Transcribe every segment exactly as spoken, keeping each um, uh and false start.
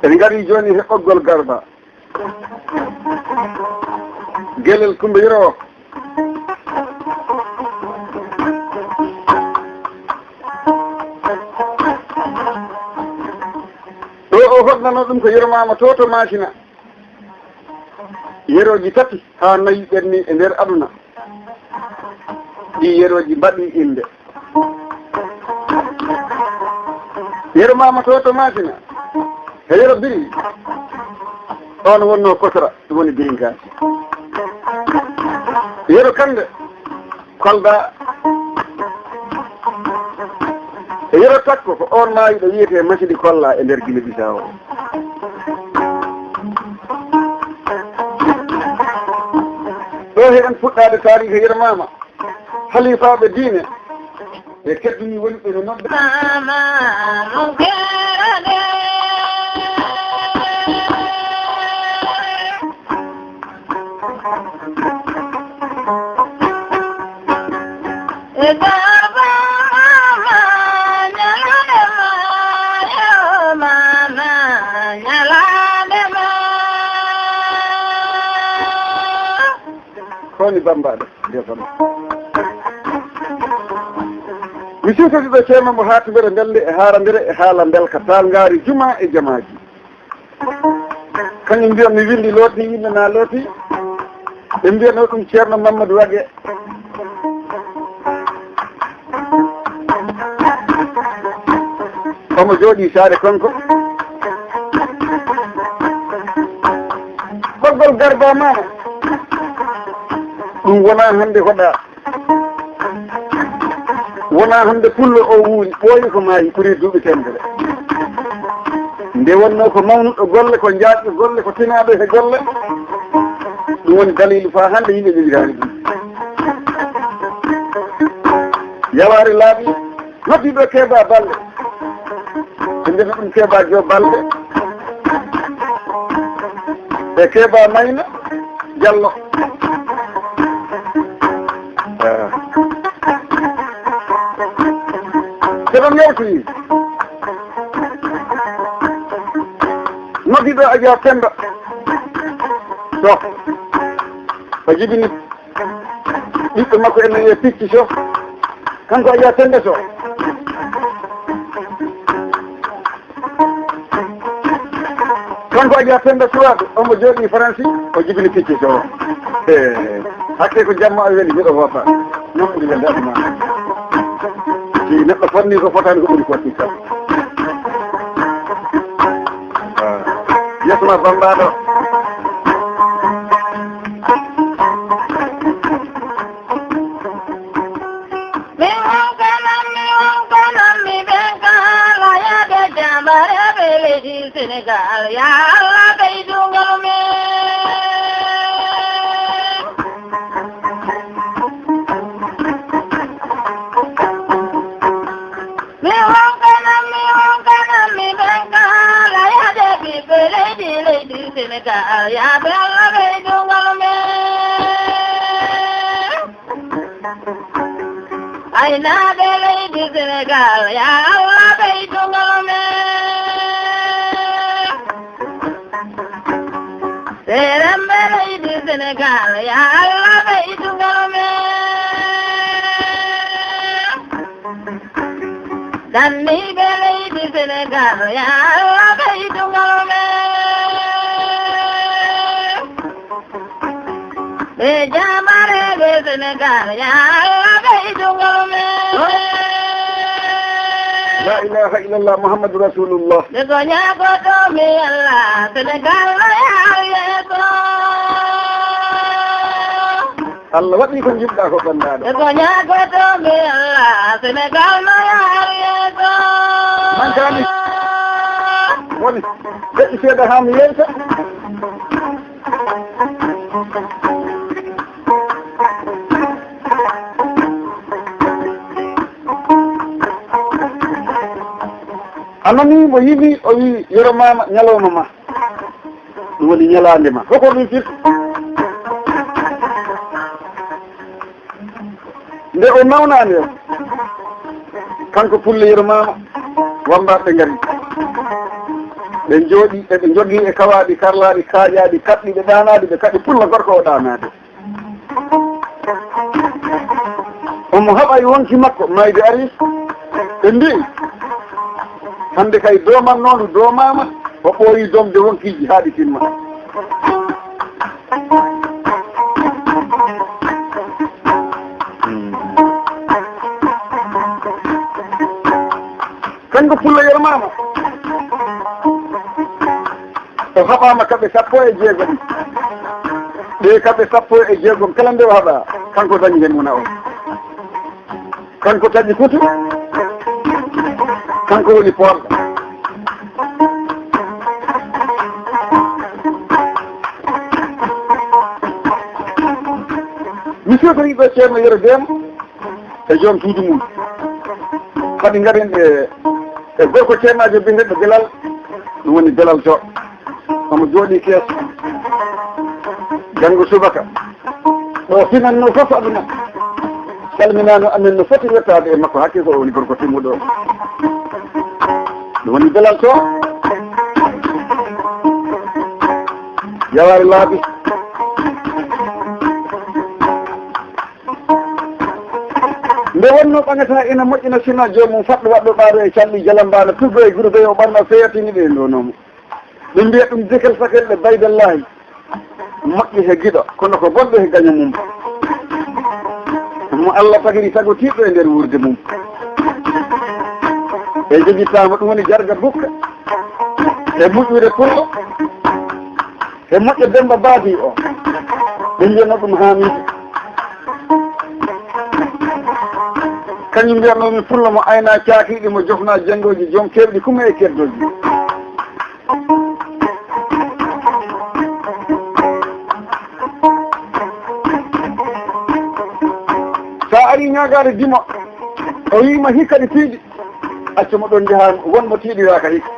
En ngarii jooni he ɓoggol Garba. Gelel Kumba Yero o. Ɗo o hoɗnanoo ɗum ko Yero Maama to to Maasina. Yerooji tati haa nayi ɓenni e nder aduna. Ɗi yerooji mbaɗi innde. Yero Maama to to Maasina. He Yero Biri. On wonnoo Kosra, ɗum woni Birinkaasi. Yero Kande. Kolda. E Yero Takko ko on maayiɗo wiyetee Masidi Kolla e nder Gine Bisawo. Ɗo heɗen fuɗɗaade taariika Yero Maama, halifaaɓe diine, ɓe keddini woni ɓe no nodda. Koni bambaɗo nde bamba. Mi siwtodiɗo ceerno mo haatibere ndelde e haarandere e haala mbelka, taal ngaari juma e jamaaji. Kañum mbiyan mi winndi looti, yimɓe na looti. Ɓe mbiyanoo ɗum Ceerno Mamadou Wage. Omo jooɗii saare kanko. Ɓoggol Garba Maama. Ɗum wonaa hannde hoɗaa. Wonaa hannde pullo o wuuri, ɓooyi ko maayi, ɓuri duuɓi teemedere. Nde wonnoo ko mawnuɗo golle, ko jaajɗo golle, ko tinaaɗo he golle. Ɗum woni daliilu faa hannde yimɓe ɓe njiraani ɗum. Yawaare laaɓi, noddiiɗo Keeba Balde. Ɓe mbiyata ɗum Keeba Joob Balde. E Keeba Mayna Jallo. Ah. So ɗon yewtoyi. Noddiiɗo Aja Penda. To. O jibini. Ɓiɓɓe makko en e Picci Sow. Kanko Aja Penda Sow. Kanko Aja Penda Suwaaɓe, omo jooɗii Faransi, o jibini Picci Sow. Eh, hakke ko jamma o weli, miɗo woppa. Noon ɓuri welde aduna. Si neɗɗo fonni ko fotaani ko ɓuri ko tikka. Ah. Yeeso ma bambaɗo. Mi honkanan, mi honkanan, mi ɓen kala yaade jambareeɓe leydi Senegaal. Ya Allah, ɓeydu ngal men. Mi honkanan, mi honkanan, mi ɓen kala yaade ɓiɓɓe leydi, leydi Senegaal. Ya Allah, ɓeydu ngal men. Aynaaɓe leydi Senegaal, ya Allah, ɓeydu ngal men. Seeremɓe leydi Senegaal, ya Allah, ɓeydu ngal men. Danniiɓe leydi Senegaal, ya Allah, ɓeydu ngal men. Ɓe jambareeɓe Senegaal, ya Allah, ɓeydu ngal men. La ilaha illallah, Muhammadu Rasulullah. Nde ko ñaagoto mi Allah, Senegaal no yaha yeeso. Allah waɗi ko jiɗɗa ko banndaɗo. Nde ko ñaagoto mi Allah, Senegaal no yaha yeeso. Mankani. Woni, deƴƴi seeɗa haa mi yewta. A nani mo yimi o wi Yero Maama ñalawma ma. Ɗum woni ñalaande ma. Hoko ɗum firti? Nde o nawnaande o, kanko Pulle Yero Maama, wammbaaɓe ngari. Ɓe njooɗi, eɓe njogii e kawaaɗi, karlaaɗi, kaaƴaaɗi, kaɗɗi, ɓe ɗaanaade, ɓe kaɗi pulla gorko o ɗaanaade. Omo haɓa e wonki makko, maayde ari. Ɓe mbi'i, hannde kay doomannooɗo doomaama, o ɓooyi doomde wonkiiji haa ɗi timma. Kanko pullo yermaama. O haɓaama kaɓe sappo e jeegom. Ɗe kaɓe sappo e jeegom kala nde o haɓa, kanko dañi heen mona o. Kanko taƴi kutu, kanko woni poorɗo. Mi sewtori ɗo Ceerno Yero Deem e joom suudu mum. Kadi ngaɗen e, e gorko ceernaajo biyeteeɗo Belal, ɗum woni Belal to. Omo jooɗii kees. Janngo subaka, ɗo finatnoo fof aduna, salminaano amen no foti yettaade e makko, hakke ko o woni gorko timmuɗo. Ɗum woni Belal to. Yawaare laabi. Nde wonnoo ɓaŋataa ina moƴƴina sina joomum faɗɗo waɗɗo ɓaaro e calɗi jalambaana tuggo e gurgo o ɓanna feyatini ɓe ndonoomo. Ɓe mbiya ɗum dekel sakel ɓe Baydallaahi. Moƴƴi he giɗo, kono ko bonɗo he gaño mum. Mo Allah tagiri tagotiiɗo e nder wuurde mum. E jogittaama ɗum woni jarga bukka. E moƴƴude pullo. E moƴƴo Demba Baadi o. Ɓe mbiyano ɗum Haamiidu. Kañum mbiyatnoomi pullo mo ayna caakiiɗi, mo jofna janngooji, joom keewɗi kuma e keddooji. Sa ari ñaagaade dimo, o wiima hikka ɗi piiɗi, acca mo ɗon njahaa, won mo tiiɗiraaka hikka.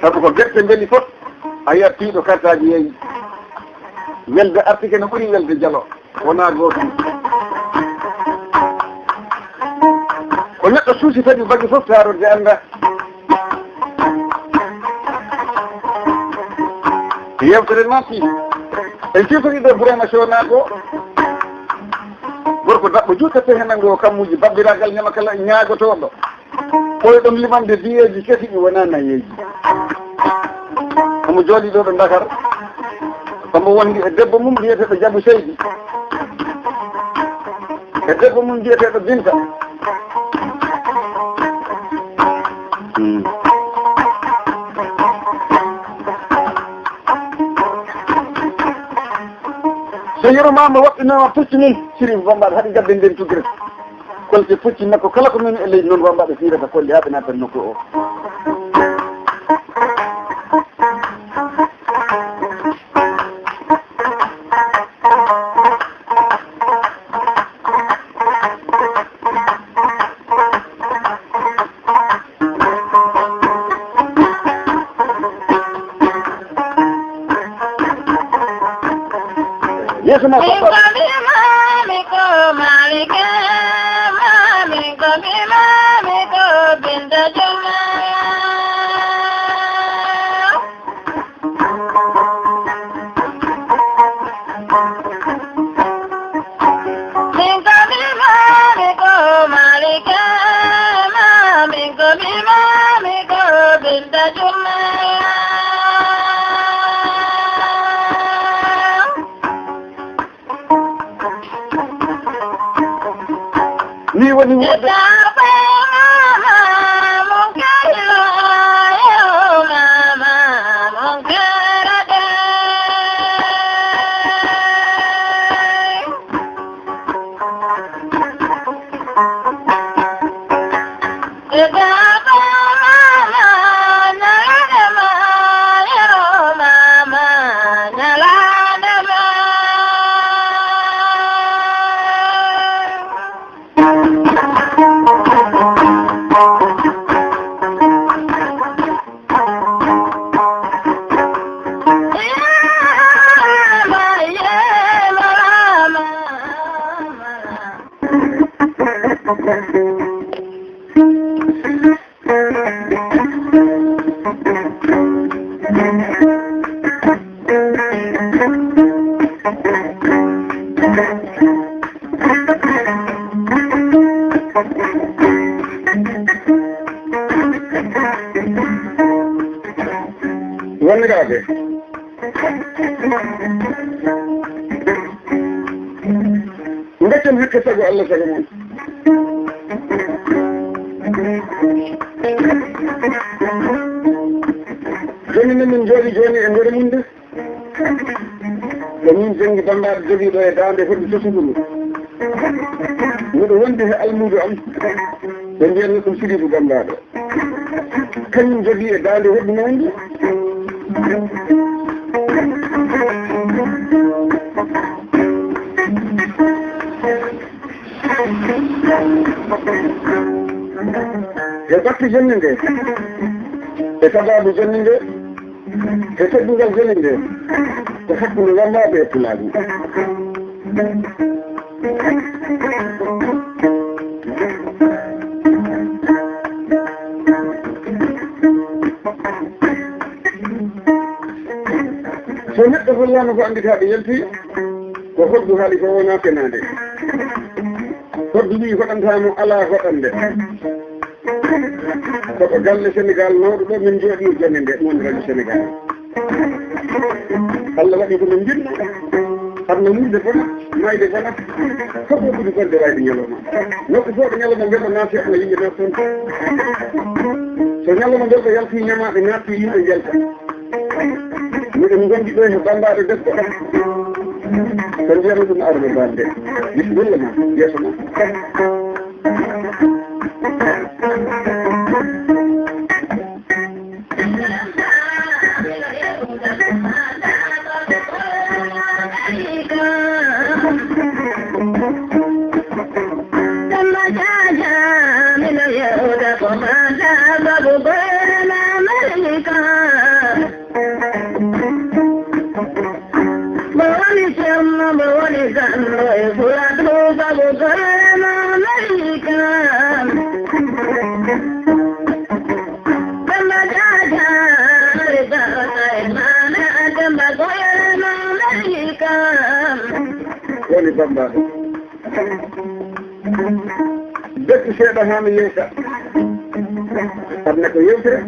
Sabu ko gerte mbeli fof, a yiyat tiiɗo kartaaji yeeyi. Welde artike no ɓuri welde jalo. Wonaa gootum. Ko neɗɗo suusi kadi bagi fof taarorde annda. Yeewtere naati. En ciwtori ɗo Burama Sow naago. Gorko daɓɓo juuɗe pehe nango kammuji babbiraagal ñama kala ñaagotooɗo. Ɓooyɗon limande biyeeji kesi ɗi wonaa nayeeji. Omo jooɗii ɗo ɗo Dakar. Omo wondi e debbo mum biyeteeɗo Jabu Seydi. E debbo mum biyeteeɗo Binta. Hmm. So Yero Maama waɗɗinooma pucci mum, Sirif Bambaɗo haɗi gadden nden tugre. Kolte pucci makko kala ko memi e leydi, noon wambaɓe fiirata kolle haa ɓe naatan nokku o. Yeeso ma. Min ko mi maami ko Maalike, maami ko mi maami ko Binta Juma. Min ko mi maami ko Maalike, maami ko mi maami ko Binta Juma. Ni woni wonde. Wonniraaɓe, ngaccen hakke sago Allah, sago mon. Jooni ne min njooɗi jooni e nder mum nde. Ko min janngi Bammbaaɗo jogiiɗo e daande hoɗi sosugol. Miɗo wondi he almuudo am. Ɓe mbiyatno ɗum Sidiidu Bammbaaɗo. Kañum jogii e daande hoɗi mawnde. He batte jonnde nde, e sabaabu jonnde nde, e teddungal jonnde nde, ko hakkunde Wallaaɓe e Pulaagu. So neɗɗo hollaama ko annditaaɓe yalti, ko hoɗdu haali ko wonaa fenaande. Hoɗdu wii hoɗantaa mo alaa hoɗande. Ko ɗo galle Senegaal mawɗo ɗo min njooɗi jannde nde, noon rajo Senegaal. Allah waɗi ko min njiɗno. Aduna muuyde bona, maayde bona. Fof ko ɓuri bonde wayde ñalawma. Nokku fof ɗo ñalawma mbelɗo naati, aduna yimɓe naati toon. So ñalawma mbelɗo yalti, ñamaaɓe naati, yimɓe njalta. Miɗen ngondi ɗo he bammbaaɗo debbo. Ko mbiyatmi ɗum Adama Balde. Bisimilla ma, yeeso ma. Mo woni Ceerno, mo woni Ganndo e Fuladu, sabu golle ma mari kam. Demba Jaaja, ari Baba e Maana, Demba golle ma mari kam. Woni Bamba. Bekki seeɗa haa mi yeesa. Aduna ko yewtere.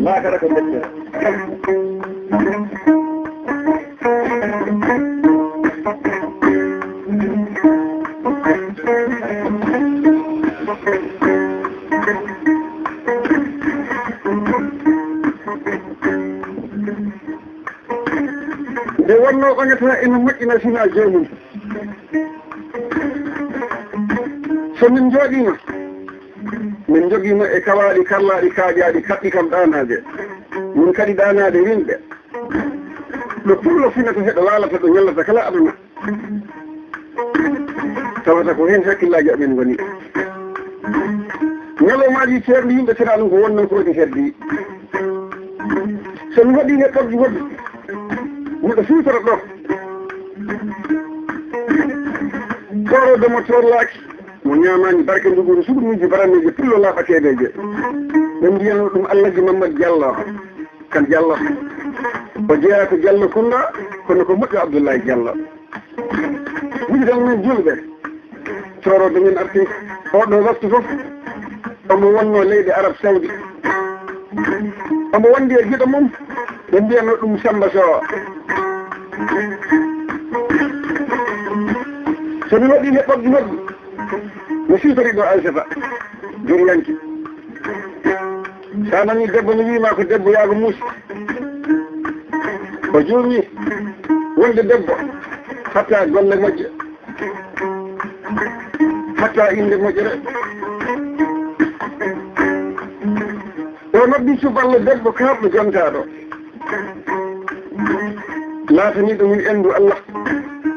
Laakara ko deftere. Nde wonnoo oñata ina moƴƴina sinaa joomum. So min njooɗiima, min njogiima e kawaaɗi karlaaɗi, kaaƴaaɗi, kaɗɗi kam ɗaanaade. Min kadi ɗaanaade yimɓe. Ɗo pullo finata, heɗo waalata, ɗo ñallata kala aduna. Tawata ko heen hakkillaaji amen ngoni. Ñalawmaaji ceerno yimɓe tena ɗum ko wonnoo ko woni heddi. So mi waɗii he ɓoggi woɗɗi, miɗo suusora ɗo. Tooroodo mo toorlaaki, mo ñaamaani barke nduguuru suɓo miiji baraneeje pullo laaɓa keedeeje. Ɓe mbiyano ɗum Allahji Mammad Jallo. Kan Jallo. O jeyaa ko Jallo Kunda, kono ko moƴƴo Abdullahi Jallo. Musidal men julɓe, tooroodo men arti oɗo waktu fof, omo wonnoo leyɗe Arab Saudi. Omo wondi e giɗo mum, ɓe mbiyano ɗum Samba Sow. So mi waɗii he ɓoggi hoɗɗi, mi siwtori ɗo Aysata, juriyanke. Sa nani debbo, mi wiima ko debbo yaago muusi. O juumi wonde debbo hatta golle moƴƴe, hatta innde moƴƴere. O noddi cuballo debbo kaaɗɗo jontaaɗo, laataniiɗo min enndu Allah.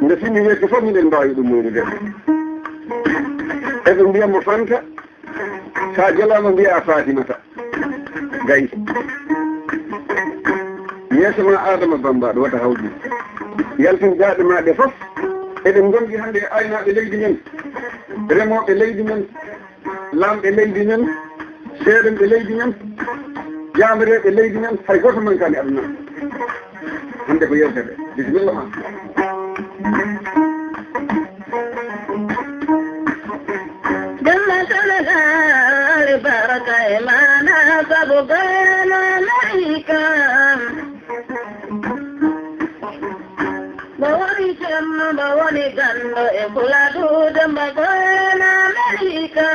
Nde fini weeti fof miɗen mbaawi ɗum muynude. Eɓe mbiya mo Fanta, sa jalaama mbiya Fatimata Gaye. Yeeso ma Adama Bamba ɗo wata hawju. Yaltin daaɗe ma ɗe fof. Eɗen ngondi hannde e aynaaɓe leydi men, remooɓe leydi men, laamɓe leydi men, seeɗenɓe leydi men, jaambereeɓe leydi men, hay gooto mankaani aduna. Hannde ko yewtere. Bisimilla ma. Jalla Senegaal, bara Ka e maana sabu gaynaa Amerika. Mo woni Ceerno, mo woni ganndo e Fuladu, Demmba gaynaa Amerika.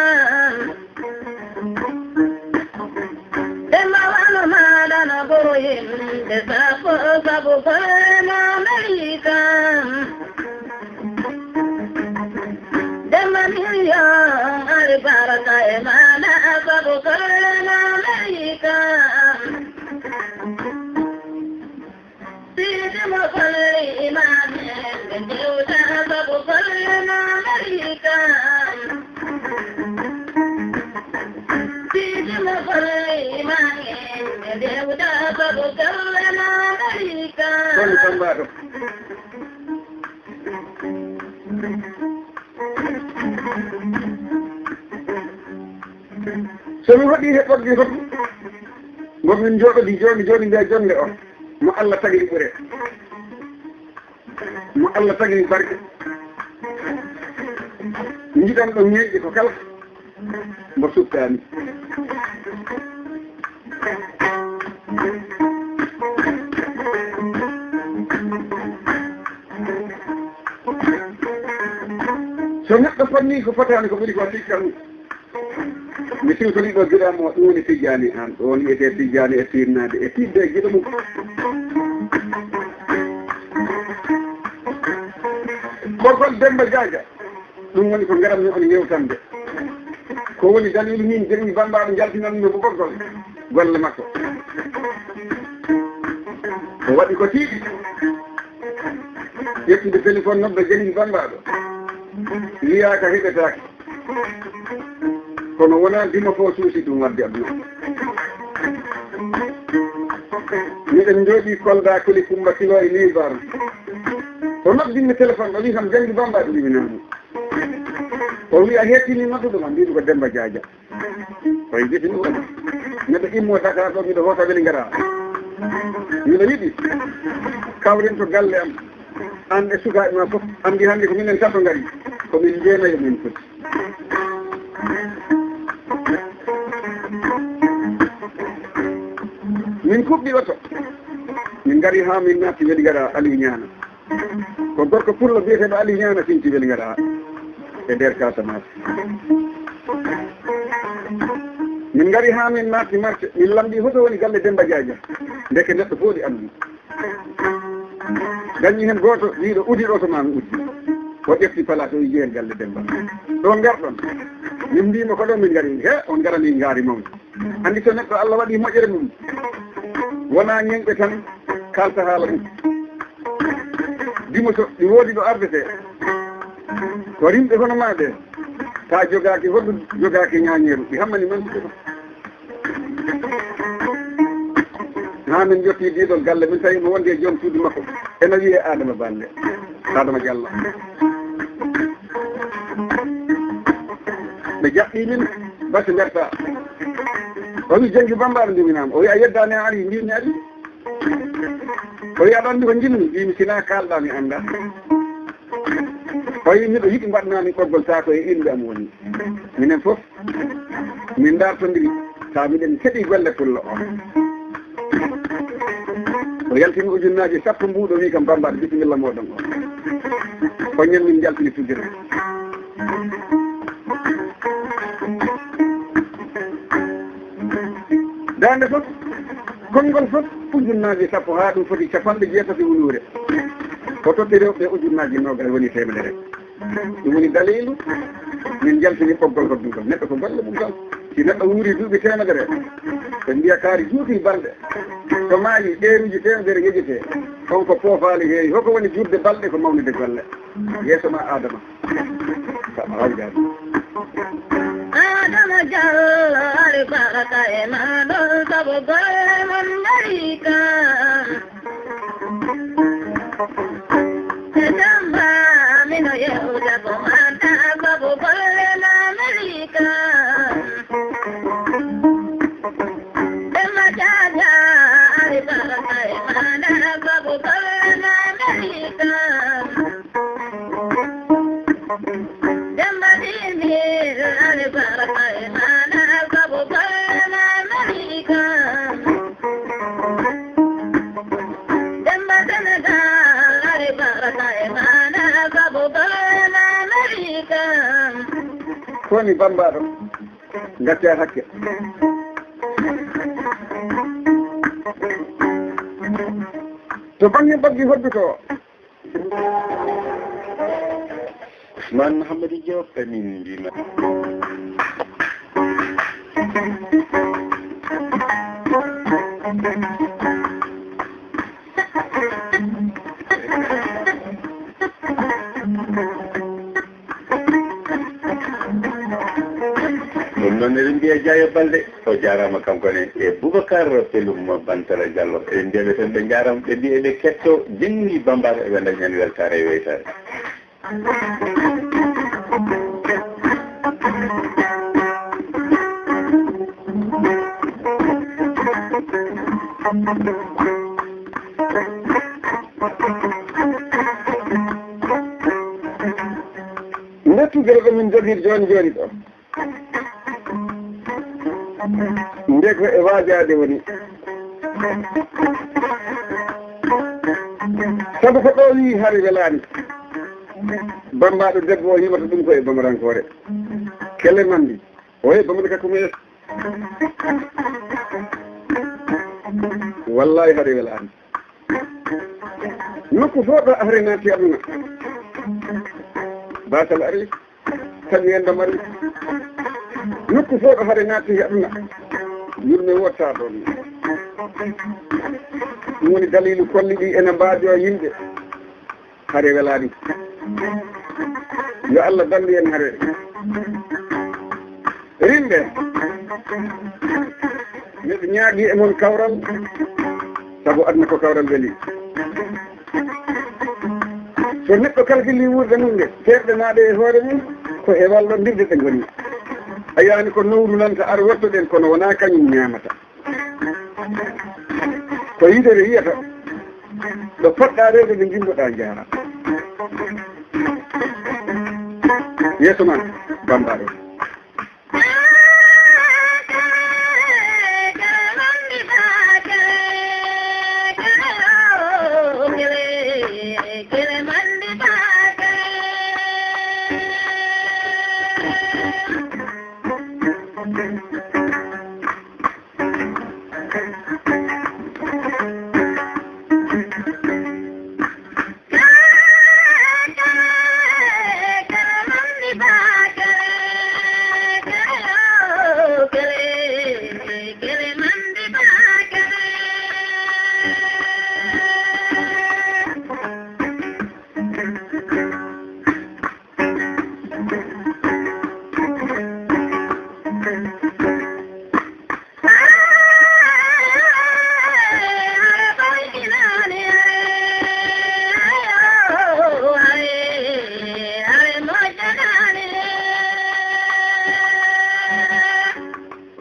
Demmba wano maaɗa no ɓuri yimɓe sappo sabu gaynaa Amerika. Demmba miliyon alibarka e maana sabu gaynaa Amerika. Sidi mo golli imaamen ɓe jewta sabu gaynaa Amerika. Sidi mo golli imaamen ɓe jewta sabu gaynaa Amerika. Kono Samba ɗo. So mi waɗi he ɓoggi fof, mbo min njooɗodi jooni jooni nde jonde o, mo Allah tagiri ɓure, mo Allah tagiri barke, njiɗan ɗo ñeeƴe ko kala mbo suɓtaani. So neɗɗo fannii ko fotaani ko ɓuri ko a sikkan ɗum. Mi siwtori ɗo giɗo am o, ɗum woni Tijjaani Aan. Ɗo woni wiyetee Tijjaani e tiinnaade e tiiɗde e giɗo mum. Ɓoggol Demmba Jaaja, ɗum woni ko ngarammi on yewtande. Ko woni daliilu min Jemmi Bammbaaɗo njaltinan mo ɓoggol golle makko. O waɗi ko tiiɗi. Ƴettude téléphone nodda Jemmi Bammbaaɗo. Wiyaa ka heɓetaake. Kono wonaa dimo fof suusi ɗum waɗde aduna. Miɗen njooɗii Kolda, Koli Kummba Kilo e Liibar. O noddinmi téléphone, o wii kam, "Jemmi Bammbaaɗo?" Mbiimi, "Naam." O wii, "A heettinii noddude ma?" Mbiimi, "Ko Demmba Jaaja." Koye jeti ɗum woni. Miɗo immoo Dakar ɗo, miɗo hoota weli ngaraa. Miɗo yiɗi kawren to galle am. Aan e sukaaɓe ma fof. Anndi hannde ko minen tato ngari. Ko min njeenayo min foti. Min kuɓɓi oto. Min ngari haa min naatti weli ngaraa Aliou Ñaana. Ko gorko pullo biyeteeɗo Aliou Ñaana finti weli ngaraa e nder Casamance. Min ngari haa min naatti marché, min lamndii hoto woni galle Demmba Jaaja. Ndeke neɗɗo fof ɗi anndi. Dañi heen gooto wiiɗo uddi ɗo to maa mi uddi. O ƴefti palaas o yiyi heen galle Demmba. Ɗo ngarɗon. Min mbiimo ko ɗo min ngari. He, on ngarani ngaari mawni. Anndi so neɗɗo Allah waɗi moƴƴere mum, wonaa ñeeñɓe tan kaalta haala mum. Dimo so ɗi woodi ɗo ardetee, ko rimɓe hono maa ɓe, ta jogaaki hoɗdu, jogaaki ñaañeeru, ɗi hammani man ɗum. Haa min njotti diidol galle, min tawi mo wondi e joom suudu makko, ena wiyee Adama Bande, Adama Diallo. Ɓe jaɓɓii min, basi mbertaa. O wi, "Jemmi Bammbaaɗo?" Mbiimi, "Naam." O wi, "A yeddaani a arii?" Mbiimi, "Mi arii." O wi, "Aɗa anndi ko njiɗmi?" Mbiimi, "Sinaa kaalɗaa mi anndaa." O wi, "Miɗo yiɗi mbaɗnaa mi ɓoggol, taa ko e innde am woni." Minen fof min ndartondiri, taa miɗen keɗii golle pullo o. O yaltini ujunnaaji sappo mbuuɗo, wi kam, "Bammbaaɗo, bisimilla mooɗon o." O ñammin njaltini tujjere. Daande fof, konngol fof, ujunnaaji sappo haa ɗum foti capanɗe jeetati wuluure. O totti rewɓe ujunnaaji noogaay woni teemedere. Ɗum woni daliilu min njaltini ɓoggol hoddugol. Neɗɗo ko golle mum tan. Si neɗɗo wuuri duuɓi teemedere, ɓe mbiya kaari juuti balɗe. So maayi, ɓeeruuji teemedere yeƴetee. On ko poofaali heewi. Hoko woni juutde balɗe ko mawnude golle. Yeeso ma Adama. Sabu hawjaani. Adama Diallo, alibaraka e ma ɗon sabu golle mon ngari kam. E Samba, mino yehuda ko mata sabu golle ma ngari kam. Demba Jaaja, alibaraka e ma ɗon sabu golle ma ngari kam. Demba Jimir, alibaraka e ma ɗon sabu golle Woni Bambaɗo, gaccaa hakke. To bannge mbaggi hoddotoo. Ousmane Mouhamadou Diop, min mbima. Ɗum noon eɗen mbiya Jaayo Balde, o jaaraama kanko ne, e Boubacar Pelum Bantara Diallo. Eɗen mbiya ɓe tan ɓe njaaraama, ɓe mbiya ɓe ketto, jenni Bambaɗo eɓe dañi heen weltaare e weytaare. Nde tugere ɗo min jogii jooni jooni ɗo. Nde ko e waajaade woni. Sabu ko ɗo wii hari welaani. Bambaɗo debbo o yimata ɗum ko e bamarankoore. Kele mandi. O e bambaɗo kakko mo yeeso. Wallahi hari welaani. Nokku fof ɗo hari naati aduna. Basal ari. Tawi en damari. Nokku fof ɗo hare naatti e aduna. Yurme wotta ɗon. Ɗum woni dalilu kolli ɗi ene mbaajo yimɓe. Hare welaani. Yo Allah dandu en hare. Rimɓe. Miɗo ñaagi e mon kawral. Sabu aduna ko kawral weli. So neɗɗo kalfini wuurde mum nde, terɗe maaɗe e hoore mum, ko e wallo ndirde ɗe ngoni. A yaani ko nowru nan ka ar wottoɗen, kono wonaa kañum ñaamata. Ko yidere yiyata, ɗo poɗɗaa rewde nde njimmoɗaa njaara. Yeeso ma, Bambaɗo.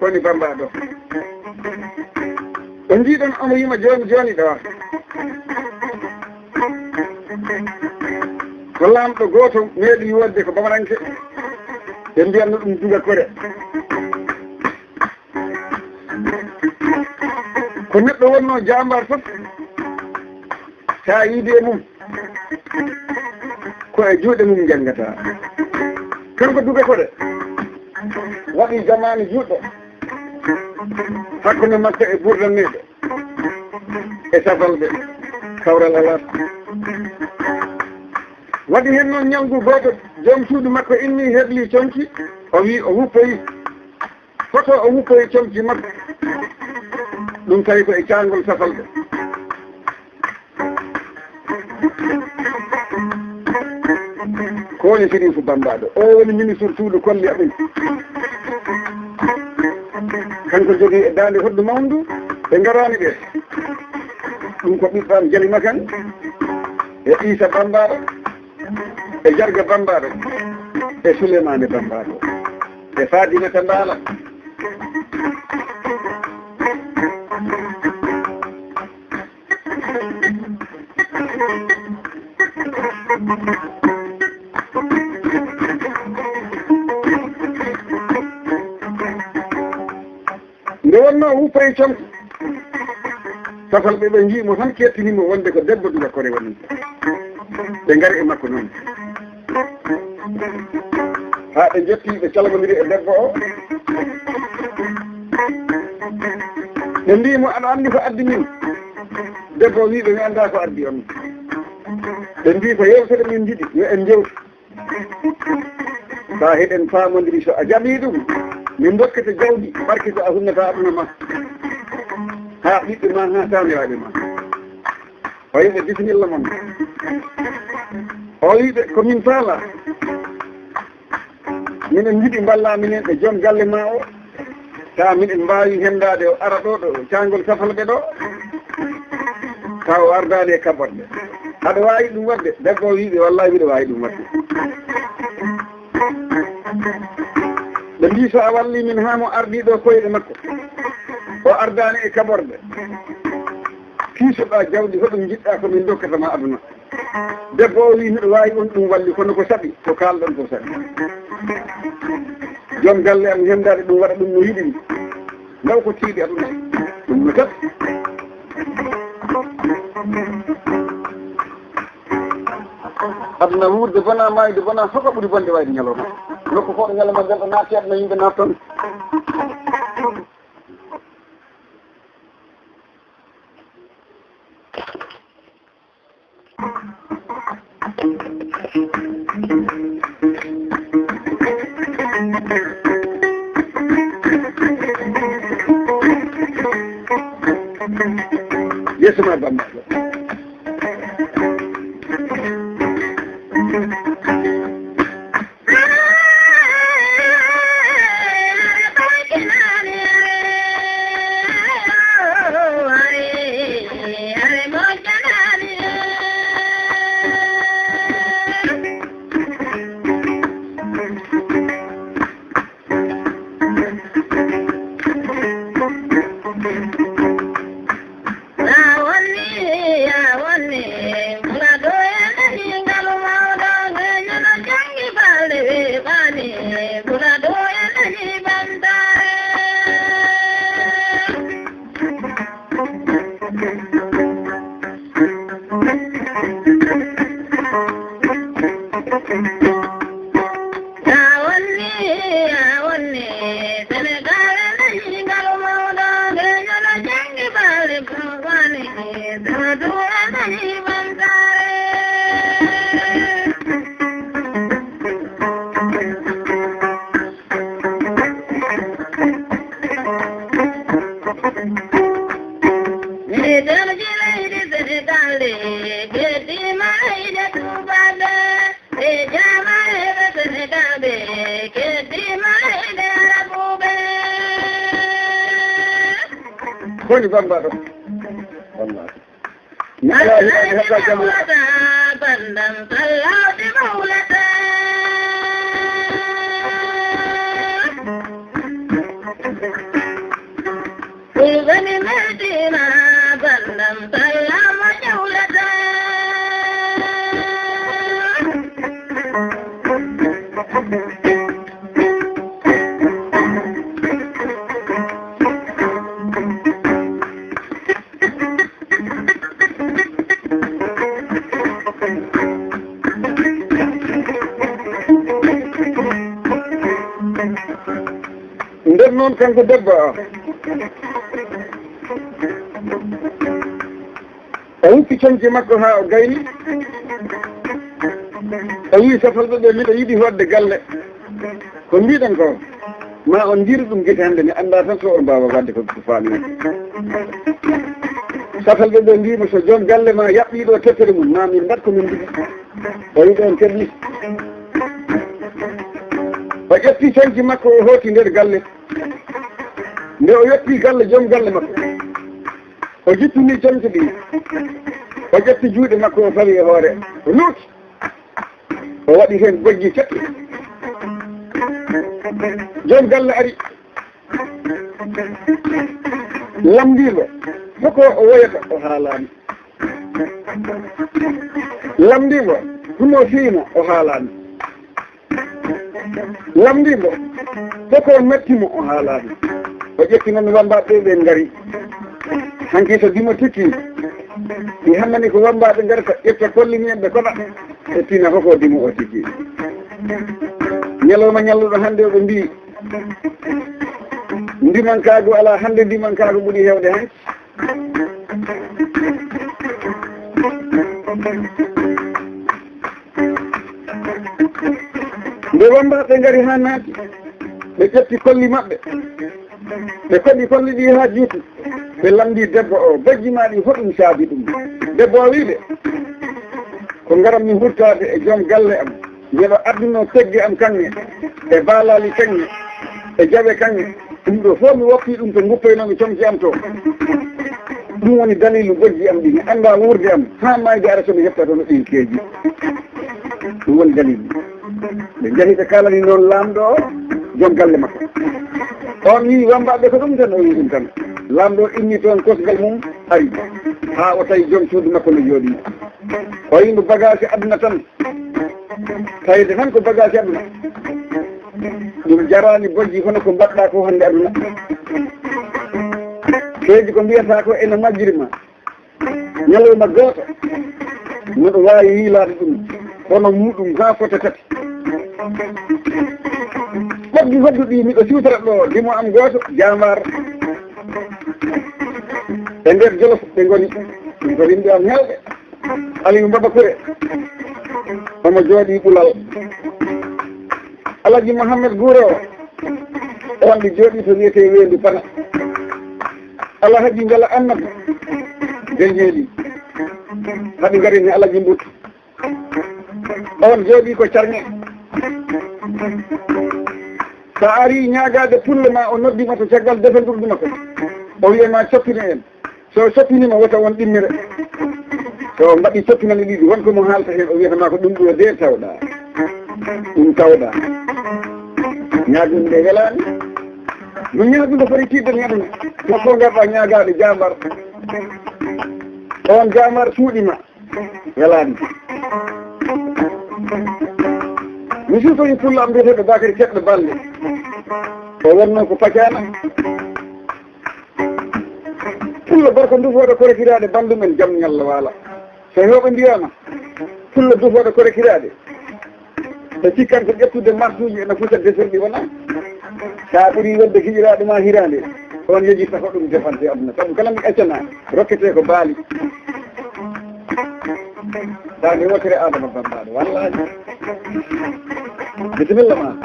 Koni Bambaɗo. Ɗo njiiɗon omo yima jooni jooni ɗo. Ko laamɗo gooto meeɗi wodde ko Bamaranke. Ɓe mbiyanno ɗum Duga Kore. Ko neɗɗo wonno jaambaar fof, sa yiide e mum, ko e juuɗe mum njanngata. Kanko Duga Kore waɗi jamaanu juutɗo hakkunde makko e Burdanneeɓe e Safalɓe, kawral alaa. Waɗi heen noon ñalngu gooto, joom suudu makko inni, hebli conci, o wi o wuppoyi. Hoto o wuppoyi comci makko. Ɗum tawi ko e caangol Safalɓe. Ko woni Siriifu Bambaɗo. O woni ministre suudu kolli amin. Kanko jogii e daande hoddu mawndu, ɓe ngaraani ɓe. Ɗum ko ɓiɓɓe am Jali Makan e Iisa Bambaɗo. E Jarga Bambaɗo, e Suleymaane Bambaɗo, e Faatimata Mbaala. Nde wonnoo wuppa e comci, Safalɓe ɓe njii mo tan, kettini mo wonde ko debbo Duga Kore woni. Ɓe ngari e makko noon. Haa ɓe njetti, ɓe calmondiri e debbo o. Ɓe mbii mo, "Aɗa anndi ko addi min?" Debbo o wii ɓe, "Mi anndaa ko addi on." Ɓe mbii, "Ko yewtere min njiɗi, yo en njewtu. Taa hiɗen faamondiri, so a jaɓii ɗum, min ndokkete jawdi barki ko a hunnata aduna ma, haa ɓiɓɓe ma, haa taaniraaɓe ma." O wiɓe, "Bisimilla mon." O wiɓe, "Ko min faala, minen njiɗi mballa minen e joom galle ma o, taa miɗen mbaawi henndaade o ara ɗo, ɗo caangol safalɓe ɗo, taa o ardaani e kaɓorɗe. Aɗa waawi ɗum waɗde?" Debbo o wiɓe, "Wallahi, miɗo waawi ɗum waɗde." Ɓe mbii, "So a walli min haa mo ardii ɗo koyɗe makko, o ardaani e kaɓorɗe, kiisoɗaa jawdi, hoɗum njiɗɗaa ko min ndokkata ma aduna?" Debbo o wii, "Miɗo waawi on ɗum walli, kono ko saɗi, ko kaalɗon ko saɗi. Joom galle am henndaade ɗum waɗa ɗum no yiɗi ni. Ndaw ko tiiɗi aduna, ɗum no taɓi." Aduna wuurde bona, maayde bona, hoko ɓuri bonde wayde ñalawma. Nokku fof ɗo ñalawma ngal ɗo naati, aduna yimɓe naat toon. Yeeso ma Bamba. Koni Bamba ɗo? Wallahi, wallahi, hokka jam. Bandam sallawde mawlata. Kulbani meldima bandam sallama jawlata. Nden noon, kanko debbo o, o wuppi coñce makko haa o gayni. O wii safalɓe ɓe, "Miɗo yiɗi hoɗde galle." Ko mbiɗen ko, ma on njiru ɗum gite hannde, mi anndaa tan so on mbaawa waɗde ko faami. Safalɓe ɓe mbii mo, "So joom galle ma yaɓɓii ɗo teppere mum, ma min mbaɗ ko min njiɗi." O wi'i ɓe, "On keblii." O ƴetti coñce makko, o hooti nder galle. Nde o yettii galle, joom galle makko, o jippini coñce ɗi. O ƴetti juuɗe makko, o fawi e hoore, o luuti. O waɗi heen gojji keɓɓe. Joom galle ari, lamndii mo, hoko o woyata, o haalaani. Lamndii mo, himo fiina, o haalaani. Lamndii mo, hoko metti mo, o haalaani. O ƴetti noon wammbaaɓe ɓe ngari. Hanki so dimo tikki, ɗi hammani ko wammbaaɓe ngarata, ƴetta kollini en ɓe koɗa. E tina hoko dimo o tikki. Ñalawma ñalluɗo hannde, oɓe mbiyi, ndimankaagu alaa hannde, ndimankaagu ɓuri heewde hanki. Nde wammbaaɓe ngari haa naati, ɓe ƴetti kolli maɓɓe, ɓe koɗi kolli ɗi haa juuti, ɓe lanndi debbo o, bojji maa ɗi, hoɗum saabi ɗum? Debbo o wi'i ɓe, ko ngarammi hurtaade e joom galle am, nde o addunoo pegge am kaŋŋe, e baalaali kaŋŋe, e jawe kaŋŋe, ɗum ɗo fof mi woppi ɗum to nguppaynoomi comci am to. Ɗum woni daliilu bojji am ɗi, mi anndaa wuurde am, haa maayde ara so mi heɓta toon ɗin keeji. Ɗum woni daliilu. Ɓe njahi ɓe kaalani noon laamɗo o, joom galle makko. On wi'i wammbaaɓe ko ɗum tan, o wi'i ɗum tan. Laamɗo o inni toon kosgal mum, ari. Haa o tawi joom suudu makko no jooɗii. O wi'i mo bagaasi aduna tan. Tawde tan ko bagaasi aduna. Ɗum jaraani bojji hono ko mbaɗɗaa ko hannde aduna. Keeji ko mbiyata ko ene majjiri ma. Ñalawma gooto miɗo waawi yiilaade ɗum, kono muuɗum haa fota tati. Ɓoggi hodduɗi miɗo siwtora ɗo, dimo am gooto, jaambaar. E nder Jolof ɓe ngoni, ɗum ko yimɓe am heewɓe. Aliyu Mbaba Kure, omo jooɗii Ɓulal. Alaji Mohammed Guuro, on ɗi jooɗii to wiyetee Weendu Pana. Alhaji Njala Ammadu Denjeeli, haɗi ngarini Alaji Mbut. On jooɗii ko Carŋe. So a arii ñaagaade pullo ma, o noddi ma to caggal defal ɓurdu makko. O wiya ma coppino en. So o coppinii ma, wota on ɗimmire. So o mbaɗi coppinani ɗiɗi, won ko mo haalta heen, o wiyata ma ko ɗum ɗo de tawɗaa. Ɗum tawɗaa. Ñaagunde welaani. No ñaagunde foti tiiɗde ñaagunde. Ko fof ngarɗaa ñaagaade jaambar. On jaambar suuɗi ma. Welaani. Mi suutoyi pullo am biyeteeɗo Bakary Ceɗɗo Balde. O wonnoo ko Pacaana. Pullo gorko ndufooɗo korekiraaɗe banndum en jam ñalla waala. So heewɓe mbiyaama, pullo dufooɗo korekiraaɗe, ɓe cikkan ko ƴettude marsuuji ene fusa deserɗi wona. Sa ɓuri wonde giƴiraaɗo ma hiraande, on yejirta ko ɗum defante aduna. Sabu kala mi accana, rokkete ko baali. Sa mi wotire Adama Bambaɗo, wallahi. Bisimilla ma.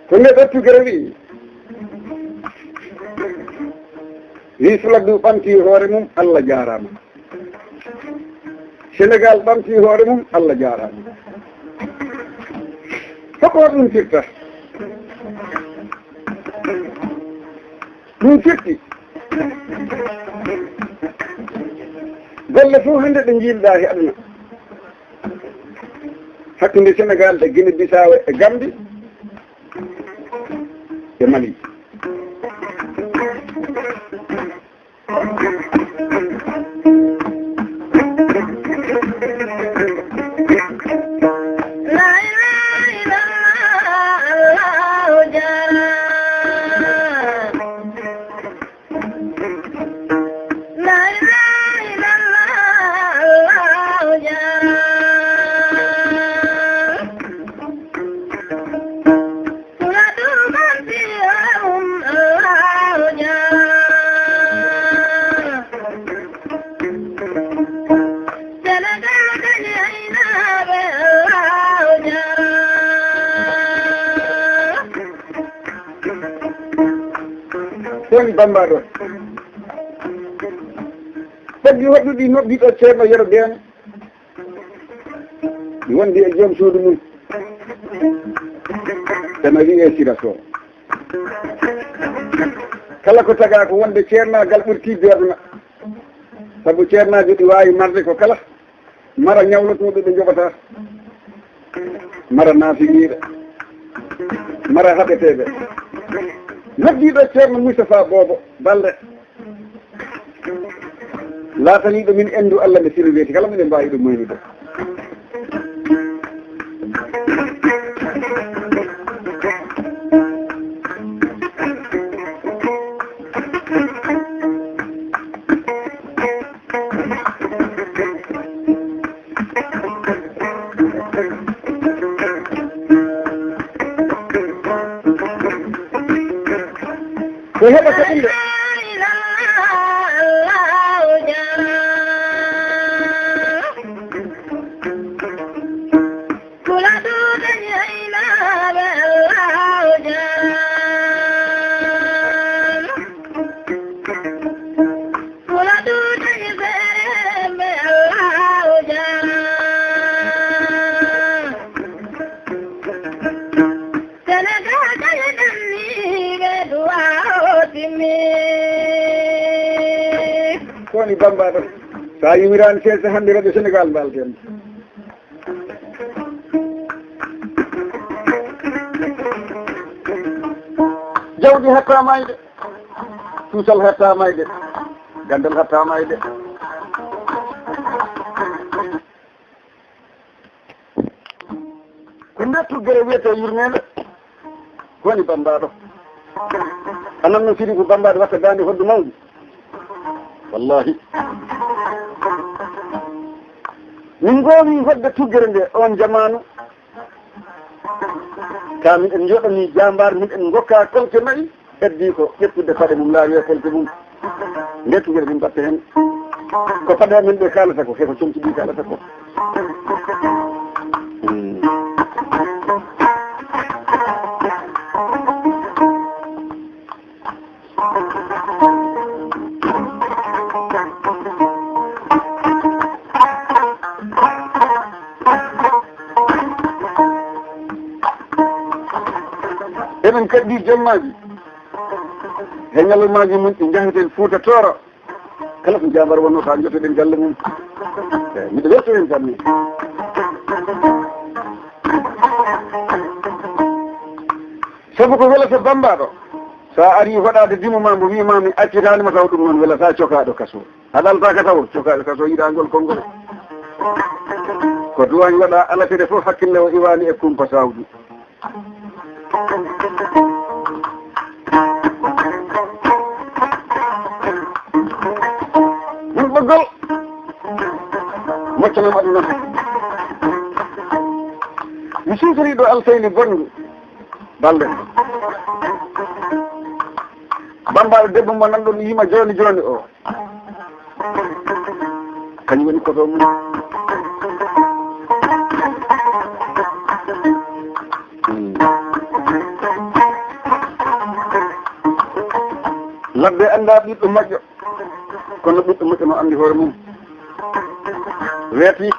Ko nde ɓettu gere wi'i, wi'i Fuladu ɓamti hoore mum, Allah jaaraama. Senegal ɓamti hoore mum, Allah jaaraama. Hoko ɗum firta? Ɗum firti golle fof hannde ɗe njiiɗɗaa e aduna. Hakkunde Senegal e Guinée Bissau e Gambie e Mali. Ko woni Bambaɗo? Ɓoggi woɗɗuɗi noddiɗo Ceerno Yero Been, wonde e joom suudu mum. Ene wiyee Sira Sow. Kala ko tagaa ko wonde ceernaagal ɓuri tiiɗde aduna. Sabu ceernaajo ɗi waawi marde ko kala. Mara ñawlotooɓe ɓe njoɓataa. Mara naafiniiɓe. Mara haɓeteeɓe. Noddiiɗo Ceerno Moustapha Boobo Balde. Laataniiɗo min enndu Allah nde sino weeti kala miɗen mbaawi ɗum moynude. Ko heɓata ɗum de. Ko woni Bambaɗo? So a yiwiraani seesa hannde Radio Sénégal mbaalten. Jawdi hattaama e de, cuusal hattaama e de, ganndal hattaama e de. Ko nde tuggere wiyetee yurmeende? Ko woni Bambaɗo? Anan no firi ko Bambaɗo watta daande hoddu mawndi. Wallahi. Min ngoowi hodde tuggere nde on jamaanu. Ka min en njoɗani jambar, min en ngokka kolte nayi. Heddi ko ƴettude paɗe mum, laawi e kolte mum. Nde tugere min mbatta heen. Ko paɗe amen ɗe kaalata ko, he ko comci ɗi kaalata ko. Hmm. Eɗen kaddi jemmaaji. He ñalawmaaji mum, ɗi njaheten Fuuta Tooro. Kala ko jaambar wonnoo, haa njotoɗen galle mum. Eey, miɗo welto heen tan min. Sabu ko welata Bambaɗo, so a arii hoɗaade dimo ma mbo wii ma mi accitaani ma taw ɗum noon welata cokaaɗo kaso. Aɗa alta ka taw cokaaɗo kaso yiɗaa ngol konngol. Ko duwaañ waɗa alatere fof hakkille o iwaani e kumpa sawdu. Min ɓoggol moccanam aduna. Mi suusori ɗo alsayni bonndu balɗe. Bambaɗo debbo mo nanɗon yima joni joni o. Kañum woni koto mum. Hmm. Ladde annda ɓiɗɗo moƴƴo, kono ɓiɗɗo moƴƴo no anndi hoore mum. Weeti.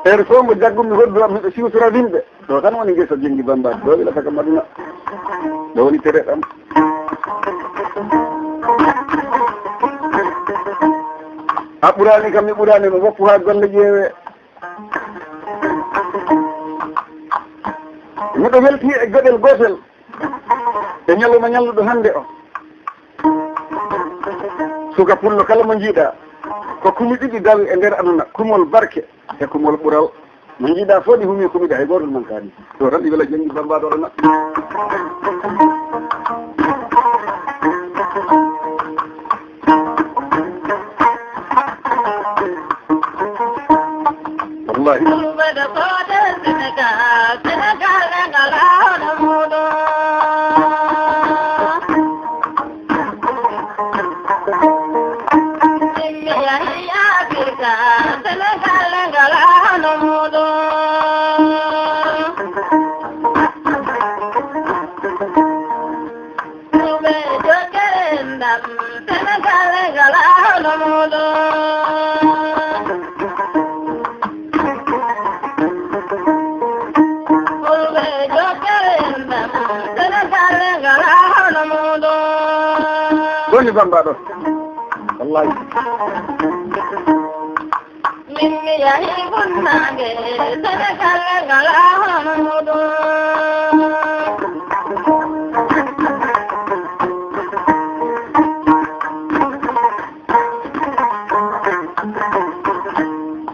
Heure fof mo jaggumi hoddu am, miɗo siwtora yimɓe. Ɗo tan woni ngesa Jenngi Bambaɗo, ɗo wilata kam aduna. Ɗo woni tere ɗam. A ɓuraani kam, mi ɓuraani mo, woppu haa golle ƴeewe. Miɗo welti e geɗel gootel e ñalawma ñalluɗo hannde o. Suka pullo kala mo njiiɗa, ko kumi ɗiɗi dawi e nder aduna, kumol barke e kumol ɓural. Mo njiiɗa fof ɗi humi kumiɗa, hay gooto mankaani. Ɗo tan ɗi wela Jenngi Bambaɗo ɗo na. Wallahi. Ni Bamba ɗo. Wallahi. Min mi yahi funnaange, Senegal ngalaa hono muɗum.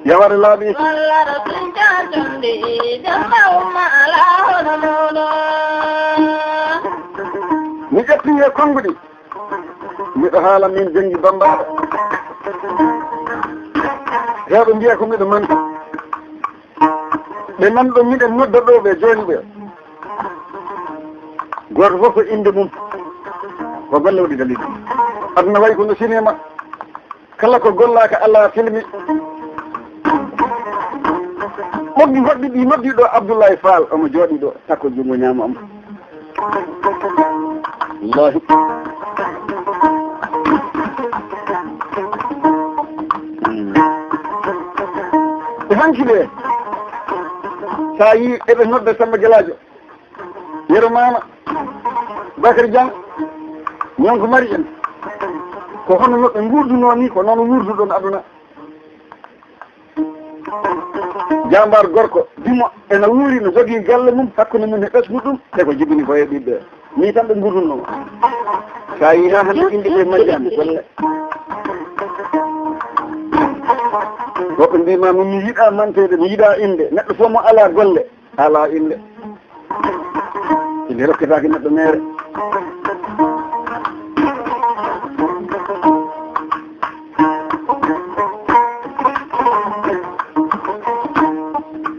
Yaware laaɓi. Walla ɗo pinca cundi, jamba umma alaa hono muɗum. Mi ƴetti e konnguɗi. Miɗo haala min janngi Bammbaaɗo. Heewɓe mbiya ko miɗo manta. Ɓe nan ɗo miɗen nodda ɗo ɓe jooni ɓe. Gooto fof ko innde mum. Ko golle waɗi dalil. Aduna wayi ko no cinéma. Kala ko gollaaka alaa filmi. Ɓoggi hoɗɓe ɗi noddi ɗo Abdoulaye Fall omo jooɗi ɗo takko junngo ñaamo am. Wallahi. Ɓe hanki ɓe. Sa yi eɓe nodda Samba Gelaajo. Yero Mama. Bakary Dieng. Ñonko mari en. Ko hono no ɓe nguurdunoo ni, ko noon wuurduɗon aduna. Jambar gorko, dimo, ena wuuri, no jogii galle mum, hakkunde mum e ɓesngu ɗum, te ko jibini ko e ɓiɓɓe. Ni tan ɓe ngurnunoo. Sa yi ha hannde inde ɓe majjani golle. Woɓɓe mbiima min mi yiɗa manteede, mi yiɗa innde. Neɗɗo fof mo alaa golle, alaa innde. Inde rokketaake neɗɗo meere.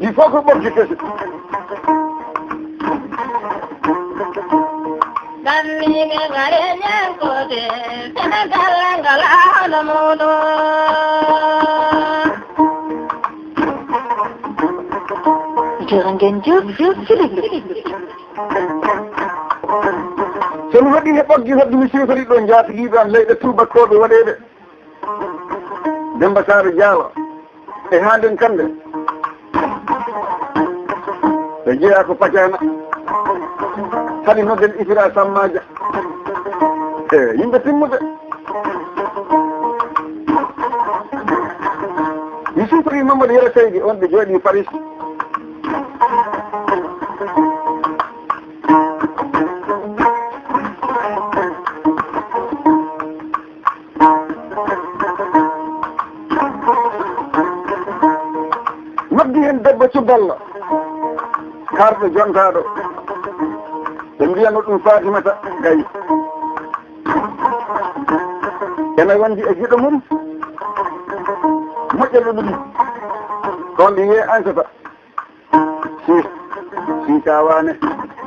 Il faut que ɓoggi kesi. Dammiiɓe ngare ñankoote, Senegal ngalaa hono muɗum. Jërë ngeen jëf, jërë ngeen jëf. So mi waɗi he ɓoggi hoɗde mi siwtori ɗo njaatigiiɓe am leyɗe tuubakooɓe waɗeede. Demba Saare Jaalo e Haanden Kannde. Ɓe jeyaa ko Pacana. Hade nodden Isira Sammaaja. E yimɓe timmuɓe. Mi sutori Mamadou Yero Seydi on ɓe jooɗi Paris. Noddi heen debbo cuballo, karɗo jontaaɗo. Ɓe mbiyano ɗum Fatimata Gaye. Ene wondi e giɗo mum, moƴƴo ɗuɗi. Ko on ɓe wiyee Ansata. Si, si tawaane.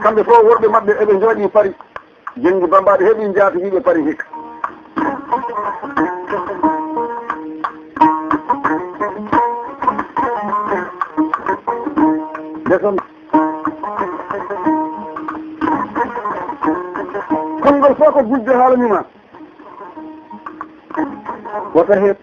Kamɓe fof worɓe maɓɓe eɓe njooɗii Paris. Jenngi Bammbaaɗo heɓi njaatigiiɓe Paris hikka. Ndesan. Konngol fof ko gujjo haalani ma. Wata heɓ.